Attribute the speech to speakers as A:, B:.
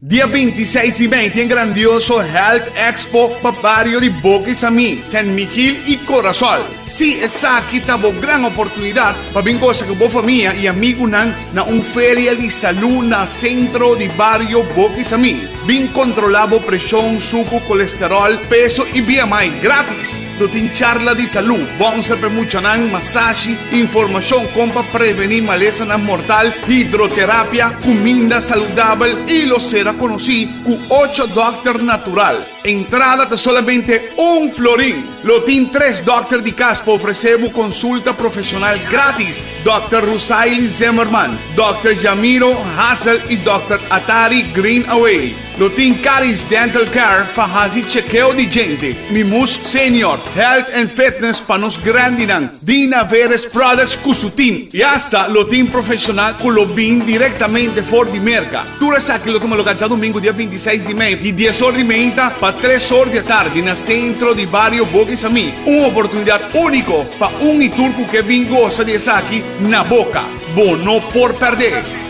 A: Dia 26 di mei tin grandioso Health Expo pa bario di Boca Samí, San Miguel i Corasol. Si, esaki ta bo gran oportunidat pa bin gosa ku bo famia i amigunan na un feria di salú na sentro di bario Boca Samí. Bin kontrolá bo preshon, suku, kolesteròl, peso i BMI gratis! Lo tin charla di salú, bònser pa e muchanan, masashi, informashon kon pa prevení malesanan mortal, hidroterapia, kuminda saludabel i lo sera konosí ku ocho dòkter natural. Entrada ta solamente un florin. Lo tin tres dòkter di kas pa ofresé bo konsulta profeshonal gratis, Dòkter Rusaily Zimmerman, Dòkter Jamiro Hassel i Dòkter Atari Greenaway. Lo tin Caris Dental Care pa hasi chekeo di djente, Mimus Senior, Health and Fitness pa nos grandinan, Dina Veres Products ku su team i hasta lo tin profeshonal ku lo bin direktamente for di Merka. Tur esaki lo tuma lugar djadumingu dia 26 di mei di 10 or di meinta pa 3 or di atardi na Sentro di Bario Boca Samí. Un oportunidat úniko pa un i tur ku ke bin gosa di esaki na Boca. Bo no por pèrdè!